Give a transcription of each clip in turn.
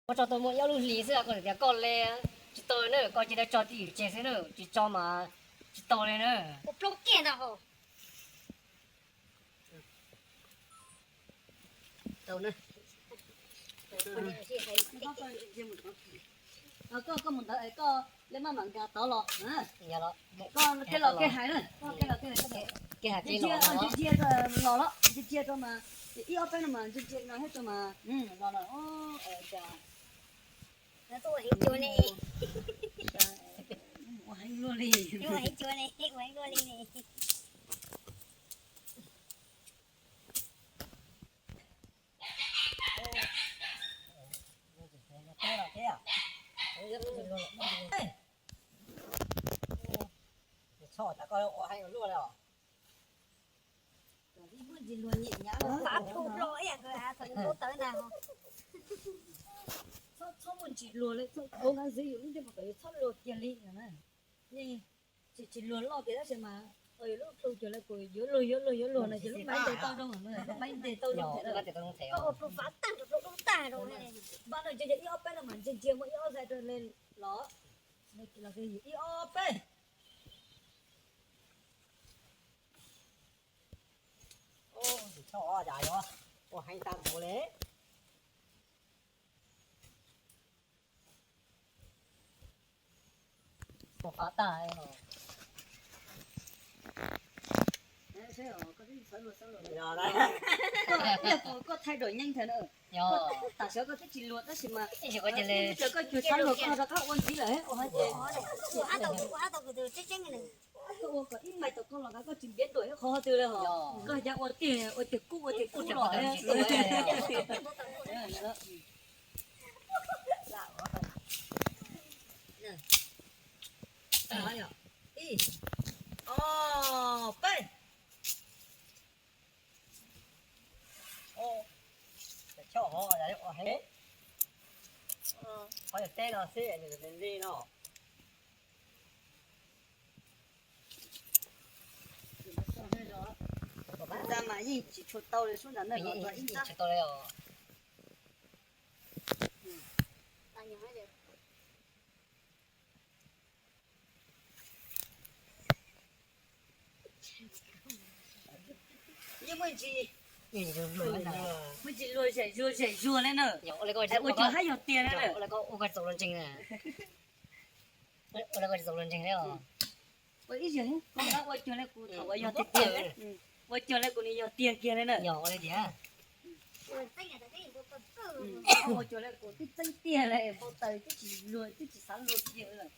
Muab tso tau muaj ib ob lub hlis xwb, koj tias koj le tsis tau na, koj cia li tso twj ywm tseg xwb na, tsis tso mas tsis tau li na. Koj, koj mus ntawd es koj le maj mam nkag tod los. Koj kev los kev hais na, koj kev los kev hais. Ntsia ntsia los los, ntsia ntsia rau mas, ib ob peb no mas ntsia ntsia no thiab rau mas los los. Ua heev luaj li, ua heev luaj li ne. Txhob tas koj ua heev luaj li os. Txhob, txhob muaj ntsis luag li, txhob ua nkaj ntxiv yus lub ntiaj teb txhob luag kiag li no na. Tsis, tsis luag loj kiag tab sis mas yus lub plhu cuag li kuv yuav luag yuav luag yuav luag no ces lub maib ntes tau zoo, lub maib ntes tau zoo. Koj ua plhu fav tag, plhu dub tag zoo. Npaj no ces yog ib ob peb no mas ntsia ntsia muaj ib ob zaig rau li los. Ib ob peb. Tsis txhob, cas yuav ua heev tag npaum li. Ua fav tag. Koj thaij daim nyeej ntawd na. Tam sim koj twb tsis luag tab sis mas koj cuag txhob luag koj rov qab ua ntxiv lawm ua hais tias koj ua kom ib mais tau koj los koj tsis npiav duam ib qho twg li hos. Koj cas ua tiag ua tiag kub ua tiag kub los. Ib, ob, peb. Qhov yog teb no xwb, nws li no. Tab mas yeej tsis tshua tau li sub ntawd na, los txog ib ntab. Yeej muaj ntsis, muaj ntsis luag zem zuag zem zuag li na. Ua cuag hab yog tiag na. Ua ib zaug, ua cuag li kuv thaum uas yog tiag tiag, ua cuag li kuv nws yog tiag kiag li na. Ua cuag li kuv twb txeeb tiag li, npau taws twb tsis luag, twb tsis xav luag kiag lawm.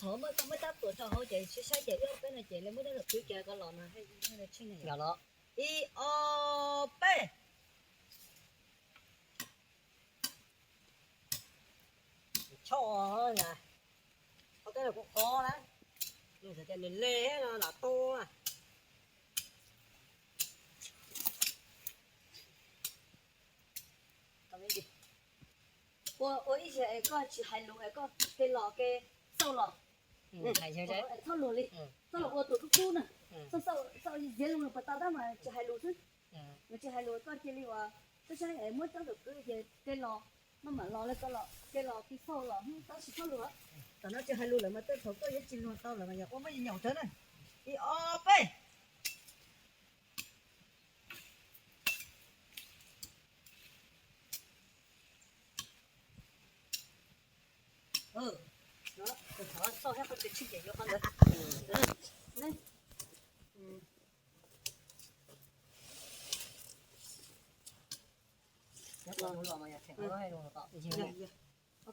Thaum muab koj muab tab tuam rau hauv ces saib saib ces ib ob peb no ces lawv muab dab laug qhwv kiag koj los mas. Ib ob peb. Choj, qhov kab kuv qhov na, nws txawm tias nws le no lam tu. Ua, ua ib zaug es koj tsis hais lus es koj kev los kev xauj los. Txhob luag li, txhob los ua tus dub dub na. Xauj, xauj ziav lus pas tau tab mas tsis hais lus xwb. Nws tsis hais lus koj cia li ua, saib saib muab rab tus kwv ces kev los, maj mam los li koj los kev los kev xauj los tab sis txhob luag. Tam no tsis hais lus lawm mas tej thaum koj yuav tsis luag tau lawm mas yog ua muab nyaum tawv na. Ib ob peb.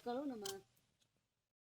Koj lub no mas